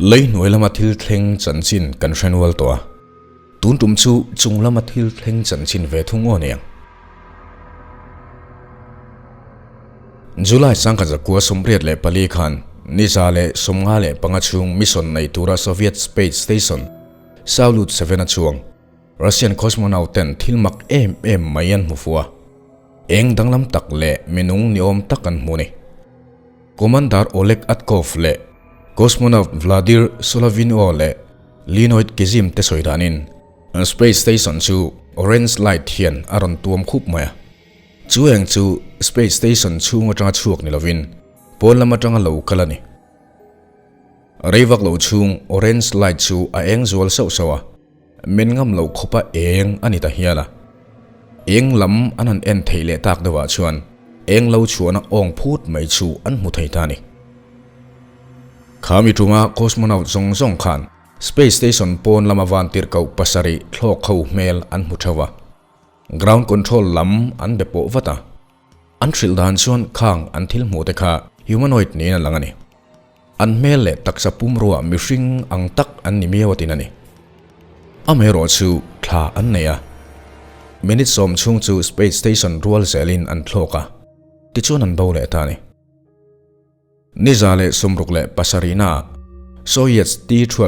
Lei hnuai lama thil thleng chanchin kan hre nual tawh a, tun tum chu chung lama thil thleng chanchin ve thung aw niang. July 1984 khan ni 155 chhung mission nei tura Soviet Space Station Salyut 7 a chuang Russian cosmonaut ten thil mak em em mai an hmu fuh a, eng danglam tak leh minung ni awm tak an hmu a ni. Commander Oleg Atkov leh Cosmonaut Vladir Solovyov leh Leonid Kizim te sawi danin Space Station chu orange light hian a rawn tuam khup mai a. Chu eng chu Space Station chhung atanga chhuak ni lovin pawn lam atanga lo kal a ni. Rei vak lo chhung orange light chu a eng zual sauh sauh a, men ngam lo khawpa eng a ni ta hial a. Eng lam an han en theih leh tak deuhah chuan eng lo chhuahna awng phut mai chu an hmu thei ta a ni. Khami tuma cosmonaut zawng zawng khan Space Station pawn lama vantirhkoh pasarih thlawk ho hmel an hmu theuh a. Ground control lam an be pawh vat a. An hrilh dan chuan khang an thil hmuh te kha humanoid niin a lang a ni. An hmel leh taksa pumrua mihring ang tak an ni miau atin a ni. Amaherawh chu thla an nei a. Minute sawm chhung chu space station rual zelin an thlawk a, tichuan an bo leh ta a ni. Ni 167 ah Soyuz T-12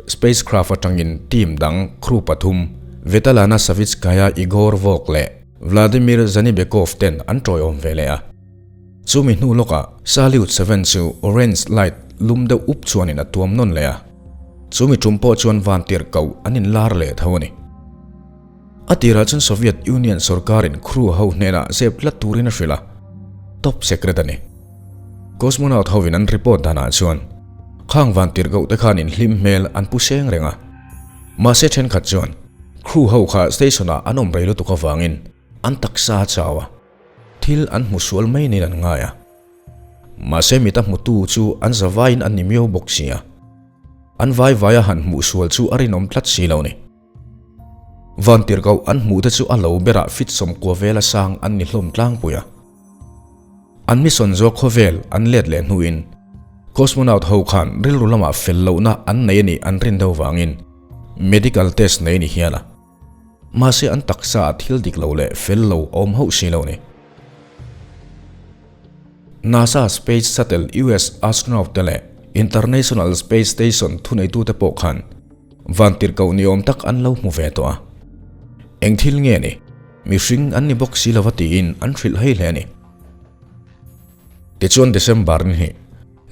spacecraft atangin team dang crew pathum Vetalana Savitskaya Igor Vok leh Vladimir Dzhanibekov ten an tawiawm ve leh a. Chumi hnu lawkah Salyut 7 chu orange light lum deuh up chuanin a tuam nawn leh a. Chumi tum pawh chuan vantir koh an inlar leh tho a ni. A tirah chuan Soviet Union sorkarin crew ho hnenah zep tlat turin a hrilh a, top secret a ni. Cosmonaut hovin an report danah chuan khang vantirhkoh te khan inhlim hmel an pu seng reng a. Mahse thenkhat chuan crew ho kha station ah an awm rei lutuk avangin an taksa a chau a, thil an hmu sual mai niin an ngai a. Mahse mita hmutu chu an zavaiin an ni miau bawk si a, an vai vaia han hmuh sual chu a rinawm tlat si lo ni. Vantirhkoh an hmuh te chu a lo berah fit sawmkua vela sang an ni hlawm tlangpui a. An mission zawk khawvel an let leh hnuin cosmonaut ho khan rilru lamah fel lohna an nei a nih an rin deuh vangin medical test nei a ni hial a. Mahse an taksa ah thil dik lo leh fel lo a awm hauh si lo ni. NASA Space Shuttle US astronaut te leh International Space Station thuneitute pawh khan Vantirhkoh ni awm tak an lo hmu ve tawh a. Eng thil nge ni? Mihring an ni bawk si lova tiin an hrilh hei hle a ni. Tichuan December ni hi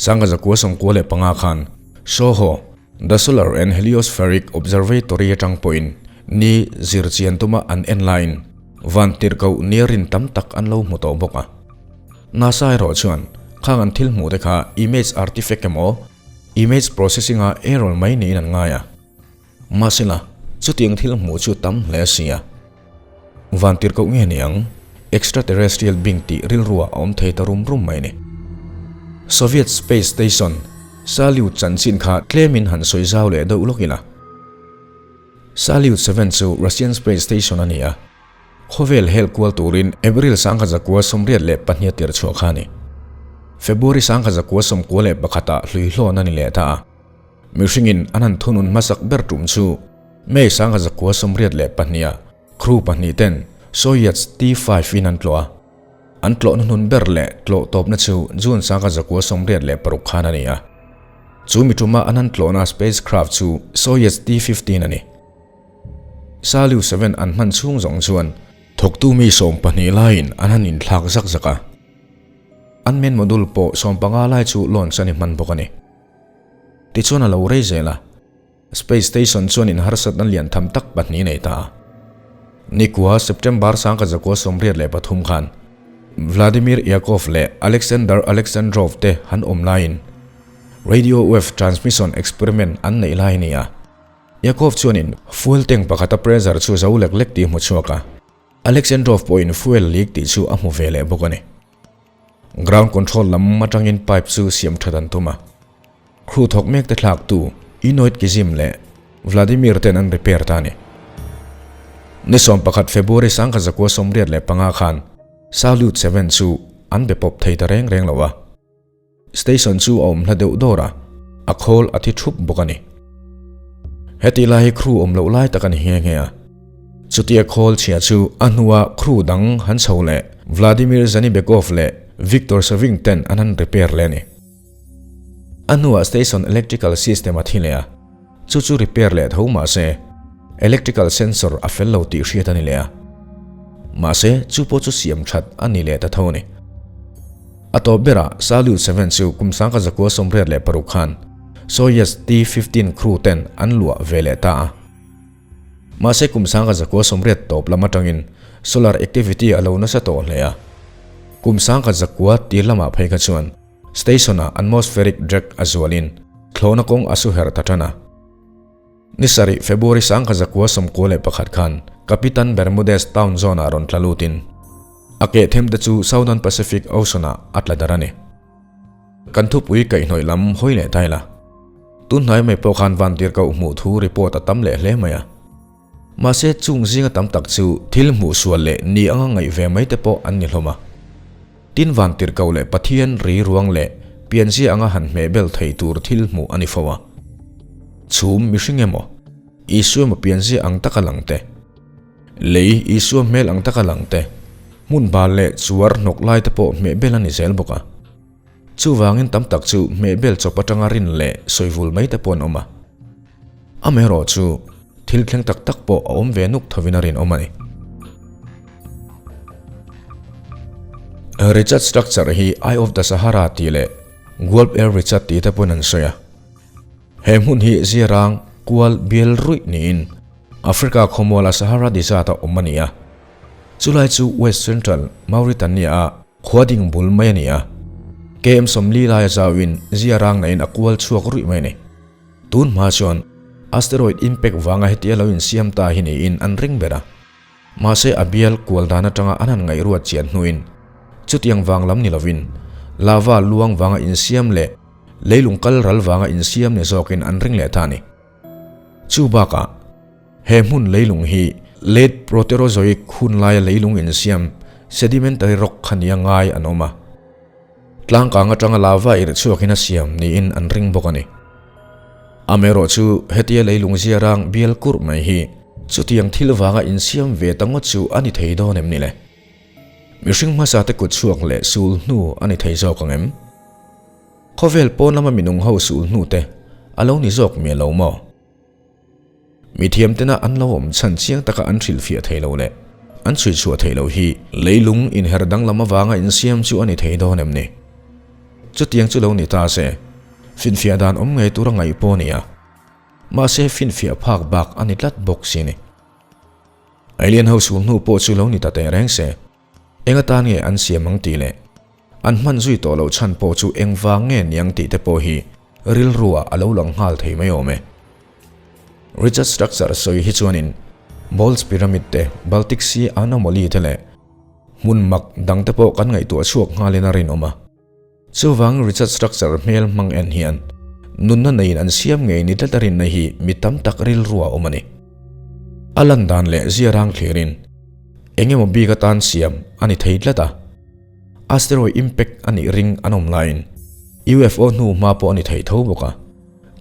1995 khan Soho, The Solar and Heliospheric Observatory atang pawhin ni zir chian tuma an en laiin vantirhkoh nia rin tam tak an lo hmu tawh bawk a. NASA erawh chuan khang an thil hmuh te kha image artifact emaw, Image processing a error mai niin an ngai a. Mahsela, chutiang thil hmuh chu tam hle a si a. Vantirhkoh nge ni ang? Extraterrestrial being tih rilruah a awm thei ta rum rum mai ni. Soviet Space Station, Salyut chanchin kha tlemin han sawi zau leh deuh lawk ila. Salyut 7 chu Russian Space Station a ni a. Khawvel hel kual turin April 1982 tir chhuah kha a ni. February 1991 ah hluihlawn a ni leh ta a. Mihringin an han thunun hmasak ber tum chu May 1982 ah crew pahnih ten Soyuz T-5 in an tlawh a. An tlawhna hnun ber leh tlawh tawpna chu June 1986 khan a ni a. Chu mi tuma an han tlawhna spacecraft chu Soyuz T-15 a ni. Salyut 7 an hman chhung zawng chuan thawktu mi 12 laiin an han inthlak zak zak a. An main module pawh 15 lai chu launch a ni hman bawk a ni. Tichuan a lo rei zel a, Space Station chuan inharsatna lian tham tak pahnih nei ta a. Nikua September 1983 khan Vladimir Yakov leh Alexander Alexandrov te han awm laiin radio wave transmission experiment an neih lai a ni a. Yakov chuanin fuel tank pakhata pressure chu zo lek lek tih hmu chhuak a, Alexandrov pawhin fuel leak tih chu a hmu ve leh bawk a ni. Ground control lam atangin pipe chu siam that an tum a, crew thawk mek te thlaktu Inoid Kizim leh Vladimir ten an repair ta a ni. Ni 11 February 1985 khan Salyut 7 chu an be pawp thei ta reng reng lo a. Station chu a awm hla deuh dawr a, a khawl a thi thup bawk a ni. Heti lai hi crew awm loh lai tak a ni nghe nghe a. Chutia khawl chhia chu a hnua crew dang han chho leh Vladimir Dzhanibekov leh Viktor Savin ten an han repair leh a ni. A hnuah station electrical system a thi leh a, chu chu repair leh tho mah se electrical sensor a fel lo tih hriat a ni leh a. Mahse chu pawh chu siam that a ni leh ta tho a ni. A tawp berah Salyut 7 chu kum 1986 khan Soyuz T-15 crew ten an luah ve leh ta a. Mahse kum 1980 tawp lam atangin solar activity a lo nasa tawh hle a. Kum 1900 tir lamah phei kha chuan station-ah atmospheric drag a zualin thlawhna kawng a su herh ta tan a. Ni sarih February 1991 khan Capitan Bermudez town zone-ah rawn tla lutin a keh them te chu Southern Pacific Ocean-ah a tla darh a ni. Kan thupui kaihhnawih lam hawi leh ta ila. Tun hnai mai pawh khan vantir koh hmuh thu report a tam leh hle mai a. Mahse chung zinga tam tak chu thil hmuh sual leh ni anga ngaih ve mai te pawh an ni hlawm a. Tin vantir koh leh Pathian ri ruang leh pianzia anga han hmeh bel thei tur thil hmuh a ni fo a. Chhum mihring emaw, Isua emaw pianzia ang taka lang te, lei Isua hmel ang taka lang te, hmun bal leh chuar hnawk lai te pawh hmeh bel a ni zel bawk a. Chuvangin tam tak chu hmehbel chawp atanga rin leh sawivul mai te pawh an awm a. Amaherawh chu thil thleng tak tak pawh a awm ve nuk thovin a rinawm a ni. Richat structure hi Eye of the Sahara tih leh Guelb El Richat tih te pawhin an sawi a. He hmun hi ziarang kual bial ruih niin Africa khawmuala Sahara Desert a awm a ni a. Chulai chu West Central Mauritania-a Khua ding bul mai a ni a, KM 40 laia zauin zia rang naiin a kual chhuak ruih mai a ni. Tun hma chuan asteroid impact vanga hetia lo insiam ta hi niin an ring ber a. Mahse a bial kual dan atanga an han ngaihruat chian hnuin chutiang vang lam ni lovin lava luang vanga insiam leh leilung kal ral vanga insiam ni zawkin an ring leh ta a ni. Chu bakah he hmun leilung hi Late Proterozoic hun laia leilung insiam sedimentary rock kha nia ngai an awm a. Tlangkang atanga lava irh chhuakin a siam niin an ring bawk a ni. Amaherawh chu hetia leilung ziarang bial kurh mai hi chutiang thil vanga insiam ve ta ngawt chu a ni thei dawn em ni le? Mihring hmasa te kut chhuak leh sul hnu a ni thei zawk ang em? Khawvel pawn lama minung ho sul hnu te a lo ni zawk miah lo maw? Mithiam tena an lo awm chhan chiang taka an hrilhfiah thei lo leh an chhuichhuah thei lo hi leilung inher danglam avanga insiam chu a ni thei dawn em ni? Chutiang chu lo ni ta se, finfiah dan awm ngei tura ngaih pawh a ni a, mahse finfiah phak bak a ni tlat bawk si ni. Alien ho sul hnu pawh chu lo ni ta teh reng se, Eng atan nge an siam ang tih leh an hman zui tawh loh chhan pawh chu eng vang nge niang tih te pawh hi rilruah a lo lang nghal thei mai awm e. Richard Structure sawi hi chuanin Ball's Pyramid te, Baltic Sea Anomaly te leh hmun mak dang te pawh kan ngaihtuah chhuak nghalin a rinawm a. Chuvang Richard Structure hmel hmang en hian nunna neiin an siam ngei ni tlat a rinna hi mi tam tak rilruah a awm a ni. A lan dan leh ziarang thlirin eng emaw bik atan siam a ni thei tlat a, asteroid impact a nih ring an awm laiin UFO hnu hma pawh a ni thei tho bawk a,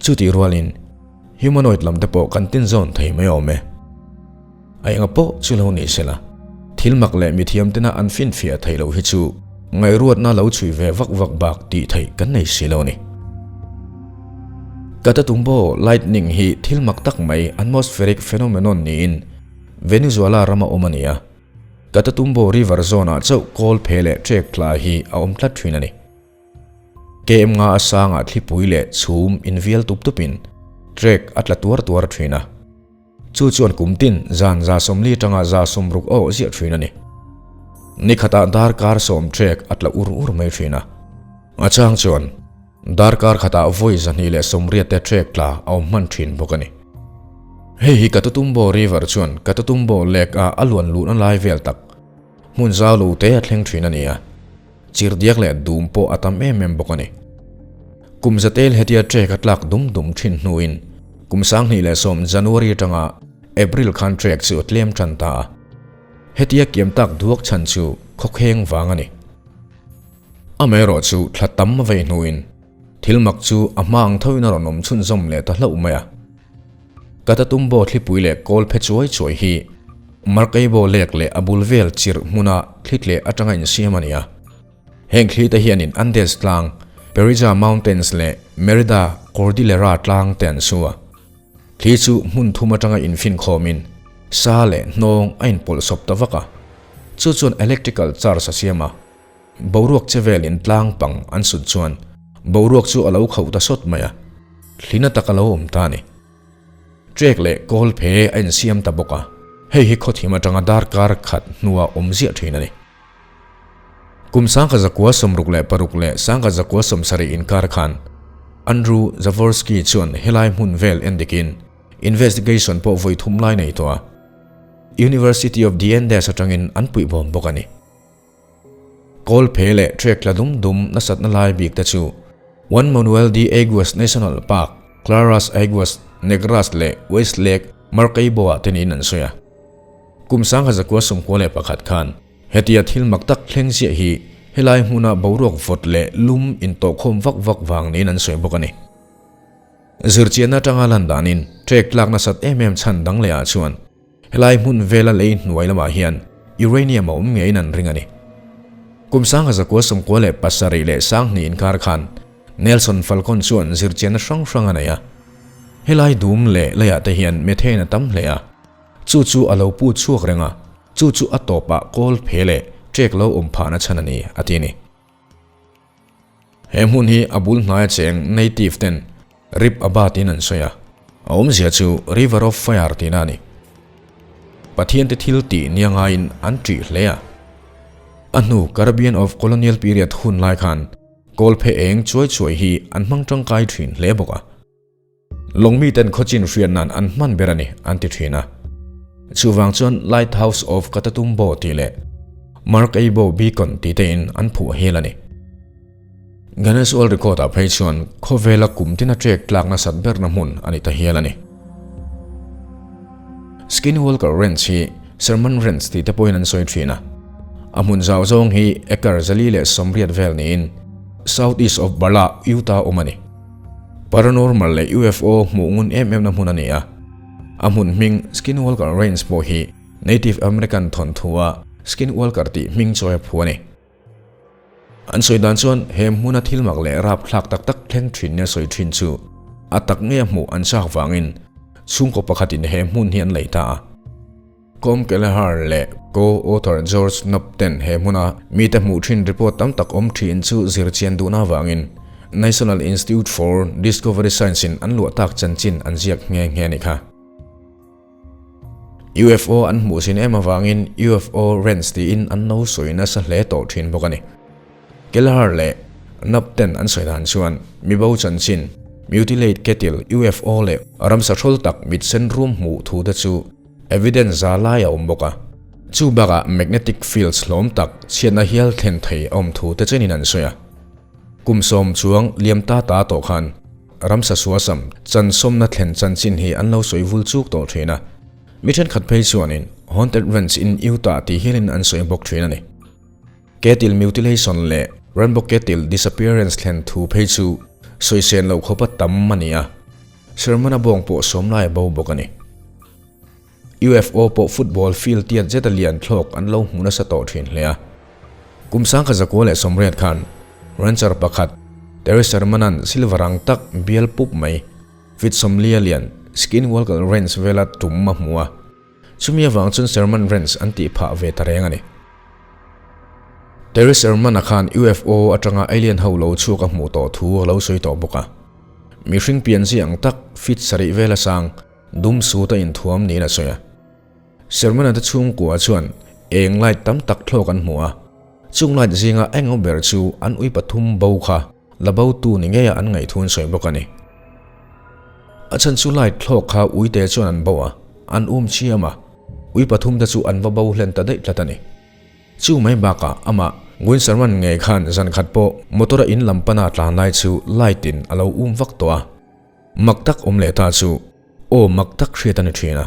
chutih rualin humanoid lam te pawh kan tinzawn thei mai awm e. A enga pawh chu lo ni sela, thil mak leh mithiam tena an finfiah theih loh hi chu ngaihruatna lo chhui ve vak vak bak tih theih kan nei si lo a ni. Catatumbo lightning hi thil mak tak mai atmospheric phenomenon niin Venezuela rama awm a ni a, Catatumbo river zone-ah chauh kawl phe leh trek tla hi a awm tlat thin a ni. KM nga a sangah thlipui leh chhum invial tup tupin trek a tla tuar tuar thin a. Chu chuan kum tin zan 40 atanga 60 awh ziah thin a ni. Ni khatah darkar sawm trek a tla ur ur mai thin a. A chang chuan darkar khatah vawi 280 te trek tla a awm hman thin bawk a ni. Hei hi Katutumbo River chuan Katutumbo Lake a a luan luhna lai vel tak hmun zau lo te a thleng thin a ni a. Chirdiak leh dum pawh a tam em em bawk a ni. Kum zatel hetia trek a tlak dum dum thin hnuin kum 2010 January atanga April khan trek chu a tlem tan ta a. Hetia kiam tak duak chhan chu khawkheng vang a ni. Amaherawh chu thla tam a vei hnuin. Thil mak chu a hma ang thoin a rawn awm chhunzawm leh ta hlauh mai a. Catatumbo thlipui leh kawl phe chuai chuai hi Maracaibo lek leh a bul vel chirh hmuna thli tleh atanga insiam a ni a. Heng thli te hianin Andes tlang, Perija Mountains leh Merida Cordillera tlang te an su a. Thli chu hmun thum atanga infinkhawmin sa leh hnawng a inpawlh sawp ta vak a. Chu chuan electrical charge a siam a. Boruak che velin tlang pang an sut chuan boruak chu a lo khauh ta sawt mai a, thlina tak a lo awm ta a ni. Trek leh kawl phe a insiam ta bawk a, hei hi khawthim atanga darkar khat hnua awm ziah thin a ni. Kum 1966 leh 1970 inkar khan Andrew Zavorsky chuan helai hmun vel endikin investigation pawh vawi thum lai nei tawh a, University of the Andes atangin an puihbawm bawk a ni. Kawl phe leh trek tla dum dum nasatna lai bik te chu Juan Manuel de Aguas National Park, Claras Aguas Negras leh West Lake Maracaibo-ah te niin an sawi a. Kum 1991 khan hetia thil mak tak thleng ziah hi helai hmuna boruak vawt leh lum intawhkhawm vak vak vang niin an sawi bawk a ni. Zirchianna atanga lan danin trek tlak nasat em em chhan dang lehah chuan Helai hmun vela lei hnuai lamah hian uranium a awm ngeiin an ring a ni. Kum 1997 leh 2000 inkar khan Nelson Falcon chuan zirchianna hrang hrang a nei a. Helai dum leh leiah te hian methane a tam hle a, chu chu a lo pu chhuak reng a, chu chu a tawpah kawl phe leh ṭek lo awm phahna chhan a ni, a ti a ni. He hmun hi a bul hnaia cheng native ten Rib Abba tiin an sawi a, a awmzia chu River of Fire tihna a ni. Pathian te thil tih nia ngaiin an ṭih hle a. A hnu Caribbean of Colonial Period hun lai khan kawl phe eng chuai chuai hi an hmang ṭangkai ṭhin hle bawk a. Lawng miten khawchin hriat nan an hman ber a ni, an ti thin a. Chuvang chuan Lighthouse of Catatumbo tih leh Maracaibo Beacon tih tein an phuh hel a ni. Guinness World Record-ah phei chuan khawvela kum tina trek tlak nasat berna hmun a ni ta hial a ni. Skinwalker Ranch hi Sherman Ranch tih te pawhin an sawi thin a. A hmun zau zawng hi acre 480 vel niin South East of Bala, Utah awm a ni. Paranormal leh UFO hmuh ngun em em na hmun a ni a. A hmun hming Skinwalker Ranch pawh hi Native American thawnthu-a Skinwalker tih hming chawi a phu a ni. An sawi dan chuan he hmuna thil mak leh rapthlak tak tak thleng thin nia sawi thin chu a tak ngei a hmuh an chak vangin chhungkaw pakhatin he hmun hi an lei ta a. Com Kelleher leh co-author George Knapp ten he hmuna mite hmuh thin report tam tak awm thin chu zirchian duhna avangin National Institute for Discovery Science in an luah tak chanchin an ziak nghe nghe a ni kha. UFO an hmuh sin em avangin UFO Ranch tiin an lo sawi nasa hle tawh thin bawk a ni. Kelleher leh Knapp ten an sawi dan chuan mibo chanchin, mutilate cattle, UFO leh ramsa hrawl tak mit sen rum hmuh thu te chu Evidence za lai a awm bawk a, chu bakah magnetic fields hlawm tak chhiatna hial thlen thei a awm thu te chenin an sawi a. Kum sawm chuang liam ta ta tawh khan ramsa suasam chansawmna thlen chanchin hi an lo sawi vul chuk tawh thin a, mi thenkhat phei chuanin Haunted Ranch in Utah tih hialin an sawi bawk thin a ni. Cattle mutilation leh rainbow cattle disappearance thlen thu phei chu sawisen loh khawpa tam a ni a. Sermon-a bawng pawh sawm lai a bo bawk a ni. UFO pawh football field tiat zeta lian thlawk an lo hmu nasa tawh thin hle a. Kum 1980 khan rancher pakhat Terry Sermon-a'n silver ang tak bial pup mai feet 40 lian Skinwalker Ranch vela tum a hmu a. Chumi avang chuan Sherman Ranch an tih phah ve ta reng a ni. Terry Sherman-a khan UFO atanga alien ho lo chhuak a hmuh tawh thu a lo sawi tawh bawk a. Mihring pianzi ang tak feet sarih vela sang dum sut a inthuam niin a sawi a. Sherman-a te chhungkua chuan eng light tam tak thlawk an hmu a, chung light zinga eng ber chu an ui pathum bo kha la bo tu ni ngeia an ngaih thu an sawi bawk a ni. A chhan chu light thlawk kha uite chuan an bo a, an um chiam a, ui pathum te chu an va bo hlen ta daih tlat a ni. Chu mai bakah amah Gwyn Sherman ngei khan zan khat pawh motor a in lam pana tlan lai chu light in a lo um vak tawh a, mak tak awm leh ta chu aw mak tak hriat a ni thin a.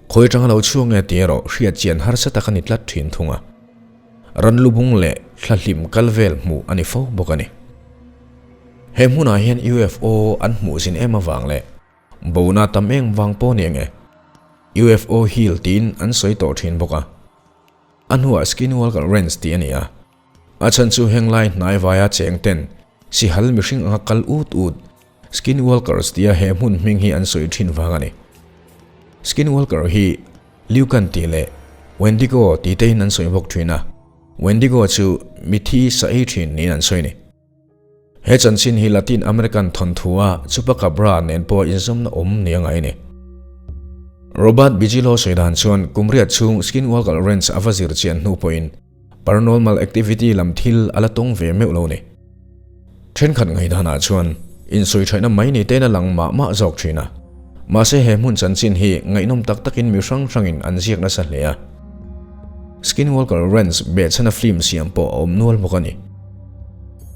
Khawi atanga lo chhuak nge tih erawh hriat chian harsa tak a ni tlat thin thung a. Ran lubung leh thlahlim kal vel hmuh a ni fo bawk a ni. He hmunah hian UFO an hmuh zin em avang leh bona tam eng vang pawh ni enge UFO Hill tiin an sawi tawh thin bawk a. A hnuah Skinwalker Ranch tih a ni a. A chhan chu henglai hnai vaia cheng ten sihal mihring anga kal ut ut Skinwalkers tia he hmun hming hi an sawi thin vang a ni. Skinwalker hi Lucan tih leh Wendigo tih tein an sawi bawk thin a, Wendigo chu mithi sa ei thin niin an sawi a ni. He chanchin hi Latin American thawnthua Chupacabra nen pawh inzawmna awm ni a ngai a ni. Robert Bigelow sawi dan chuan kum riat chhung Skinwalker Ranch a va zir chian hnu pawhin paranormal activity lam thil a la tawng ve meuh lo a ni. Thenkhat ngaihdanah chuan insawi thaihna mai ni tein a lang mah mah zawk thin a. Mahse he hmun chanchin hi ngaihnawm tak takin mi hrang hrangin an ziak nasa hle a. Skinwalker Ranch behchhana film siam pawh a awm nual bawk a ni.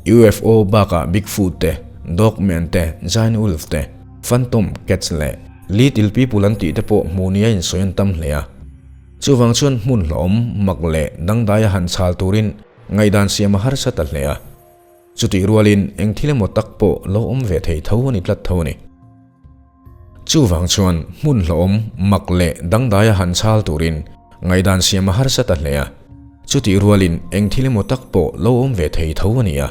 UFO bakah Bigfoot te, Dogman te, Giant Wolf te, Phantom Cats leh Little People an tih te pawh hmuh nia insawi an tam hle a. Chuvang chuan hmun hlawm, mak leh dangdaia han chhal turin ngaihdan siam a harsa ta hle a. Chutih rualin eng thil emaw tak pawh lo awm ve thei tho a ni tlat tho a ni. Chuvang chuan hmun hlawm, mak leh dangdaia han chhal turin ngaihdan siam a harsa ta hle a. Chutih rualin eng thil emaw tak pawh lo awm ve thei tho a ni a.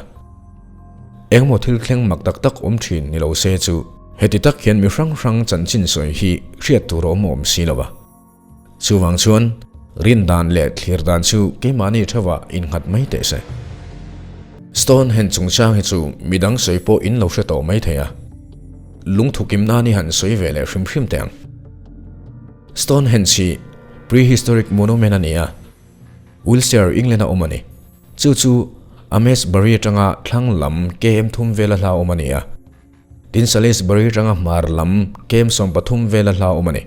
Engmaw thil thleng mak tak tak awm thin ni lo se chu heti tak hian mi hrang hrang chanchin sawi hi hriat tur a awm awm si lo a. Chuvang chuan rin dan leh thlir dan chu keimahni theuhah innghat mai teh se. Stonehenge chungchang hi chu midang sawi pawh in lo hre tawh mai thei a. Lungthukim nan i han sawi ve leh hrim hrim teh ang. Stonehenge hi prehistoric monument a ni a, Wiltshire, England a awm a ni. Chu chu Amesbury atanga thlang lam km thum vela hla awm a ni a. Tin Salisbury atanga hmar lam km 13 vela hla awm a ni.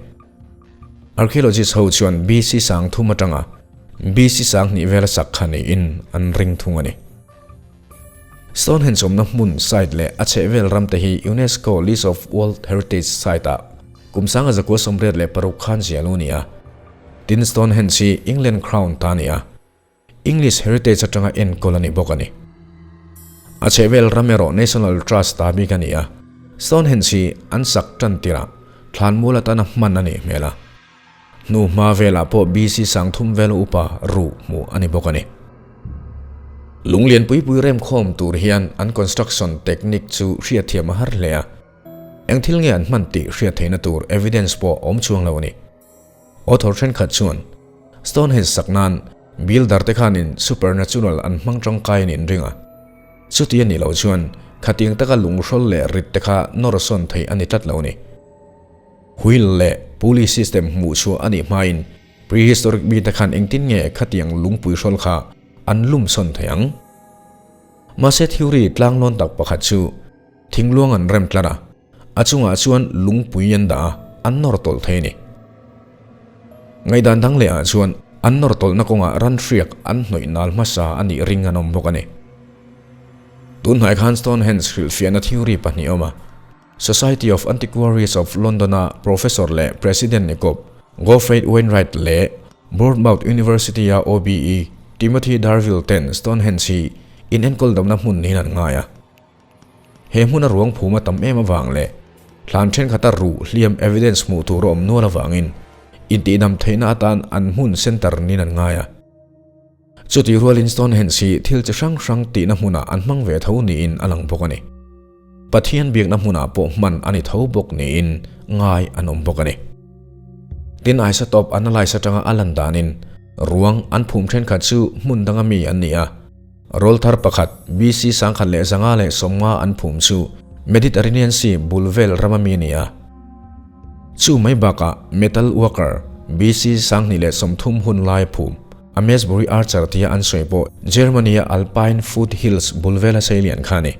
Archaeologist ho chuan BC 3000 atanga BC 2000 vela sak kha niin an ring thung a ni. Stonehenge awmna hmun site leh a chhehvel ram te hi UNESCO List of World Heritage Site ah kum 1986 khan ziah lo a ni a. Tin Stonehenge hi England Crown ta a ni a. English Heritage atanga enkawl a ni bawk a ni. A chhehvel ram erawh National Trust ta bik a ni a, Stonehenge hi an sak tan tirah thlanmual atana hman a nih hmel a. Hnu hma velah pawh BC 3000 vel upa ruh hmuh a ni bawk a ni. Lunglian pui pui remkhawm tur hian an construction technique chu hriatthiam a har hle a, eng thil nge an hman tih hriat theihna tur evidence pawh a awm chuang lo a ni. Author thenkhat chuan Stonehenge sak nan builder te khanin supernatural an hmang tangkai a nih an ring a. Chuti a nih loh chuan khatiang taka lunghrol leh rit te kha nawr sawn theih a ni tlat lo a ni. Wheel leh pulley system hmuh chhuah a nih hmain prehistoric mi te khan engtin nge khatiang lungpui hrawl kha an lum sawn thei ang? Mahse theory tlanglawn tak pakhat chu thingluang an rem tlat a. A chungah chuan lungpui an dah a, an nawr tawlh thei a ni. Ngaihdan dang leh ah chuan an nawr tawlhna kawngah ran hriak an hnawih nal hmasa a nih ring an awm bawk a ni. Tunhnai khan Stonehenge hrilhfiahna theory pahnih a awm a, Society of Antiquaries of London-a Professor leh President ni kawp Goffreid Wainwright leh Bournemouth University-a OBE Timothy Darvill ten Stonehenge hi inenkawl damna hmun niin an ngai a. He hmuna ruang phum a tam em avang leh thlan thenkhat a ruh hliam evidence hmuh tur a awm nual avangin intihdam theihna atan an hmun center niin an ngai a. Chutih rualin Stonehenge hi thil chi hrang hrang tihna hmunah an hmang ve tho niin a lang bawk a ni. Pathian biakna hmunah pawh hman a ni tho bawk niin ngai an awm bawk a ni. Tin isotop analyse atanga a lan danin ruang an phum thenkhat chu hmun danga mi an ni a. Rawl thar pakhat, BC 1150 an phum chu Mediterranean Sea bul vel rama mi a ni a. Chu mai bakah Metal Worker, BC 2030 hun lai phum, Amesbury Archer tia an sawi pawh Germany-a Alpine Foothills bul vela seilian kha a ni.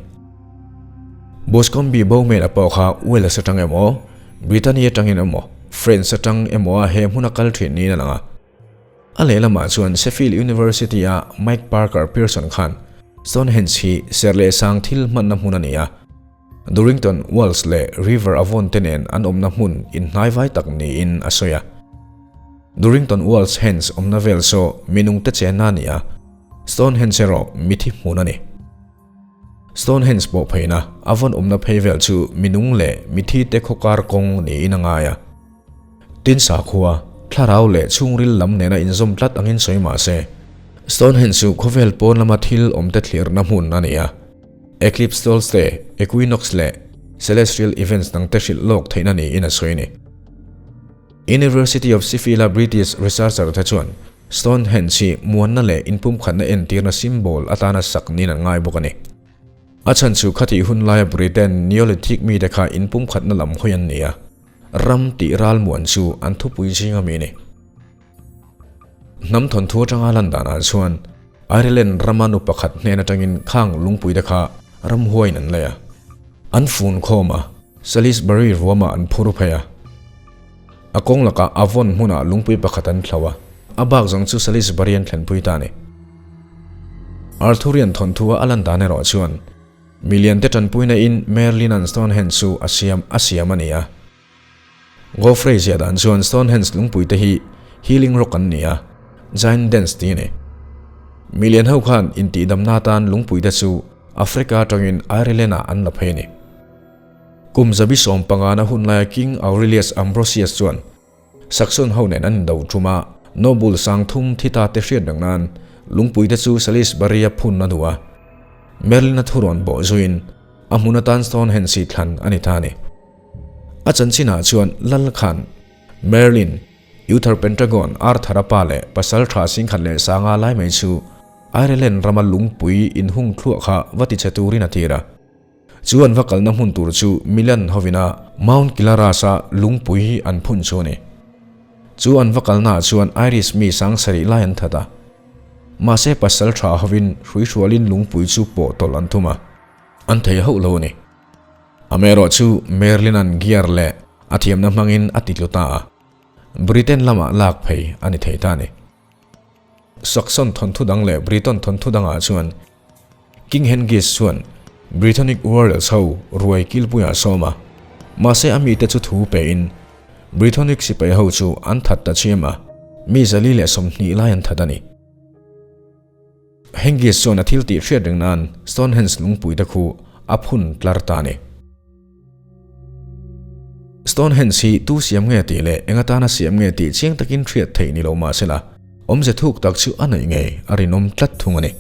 Boscombe Bowman a pawh kha Wales atang emaw, Brittany atangin emaw, France atang emaw a he hmuna kal thin niin a lang a. A lehlamah chuan Sheffield University-a Mike Parker Pearson khan Stonehenge hi serh leh sang thil hmanna hmun a ni a, Durrington Walls leh River Avon te nen an awmna hmun inhnaivai tak niin a sawi a. Durrington Walls Henge awmna vel saw minungte chenna a ni a, Stonehenge erawh mithi hmun a ni. Stonehenge pawh pheina a vawn awmna phei vel chu minung leh mithi te khawkar kawng niin a ngai a. Tin sakhua, thlarau leh chhungril lam nena inzawm tlat angin sawi mah se, Stonehenge chu khawvel pawn lama thil awmte thlirna hmun a ni a. Eclipse tolls te, equinox leh celestial events dangte hrilh lawk theihna niin a sawi a ni. University of Sheffield-a British researcher te chuan Stonehenge hi muanna leh inpumkhatna entirna symbol atana sak niin an ngai bawk a ni. A chhan chu khatih hun laia Britain Neolithic mite kha inpumkhatna lam hawi an ni a, ram tih ralmuan chu an thupui zinga mi a ni. Hnam thawnthu atanga lan danah chuan Ireland rama nu pakhat hnen atangin khang lungpuite kha ramhuaiin an lei a. An fun khawm a, Salisbury ruamah an phur phei a. A kawng lakah Avon hmunah lungpui pakhat an thlo a, a bak zawng chu Salisbury an thlenpui ta a ni. Arthurian thawnthua a lan dan erawh chuan milian te tanpuina in Merlin an Stonehenge chu a siam a siam a ni a. Godfrey ziah dan chuan Stonehenge lungpui te hi Healing Rock an ni a, Giant Dance tih a ni. Milian ho khan intihdamna atan lungpui te chu Africa atangin Ireland ah an la phei a ni. Kum 150na hun laia King Aurelius Ambrosius chuan Saxon ho nen an indo tum a, noble sang thum thi ta te hriat reng nan lungpui te chu Salisbury-a phun a duh a. Merlin-a thurawn bawh zuiin a hmun atan Stonehenge hi thlan a ni ta a ni. A chanchinah chuan Lal khan Merlin, Uther Pendragon, Arthur-a pa leh pasal tha singkhat leh sanga lai mai chu Ireland rama lungpui inhung thluah kha va tichhe turin a tir a. Chu an va kalna hmun tur chu Milan hovina Mount Kilaras-a lungpui an phun chu a ni. Chu an va kalnaah chuan Irish mi sang sarih lai an that a. Mahse pasal tha hovin hruihrualin lungpui chu pawh tawlh an thum a, an thei hauh lo a ni. Amaherawh chu Merlin-a'n gear leh a thiamna hmangin a titlu ta a, Britain lamah lak phei a ni thei ta a ni. Saxon thawnthu dang leh Briton thawnthu dangah chuan King Hengist chuan Brythonic Warriors ho ruai kilpuiah a sawm a, mahse a mite chu thu pein Brythonic sipai ho chu an that ta chiam a, mi 120 lai an that a ni. Hengist chuan a thil tih hriat reng nan Stonehenge lungpui te khu a phun tlar ta a ni. Stonehenge hi tu siam nge tih leh eng atana siam nge tih chiang takin hriat theih ni lo mahsela, awmze thuk tak chu a neih ngei a rinawm tlat thung a ni.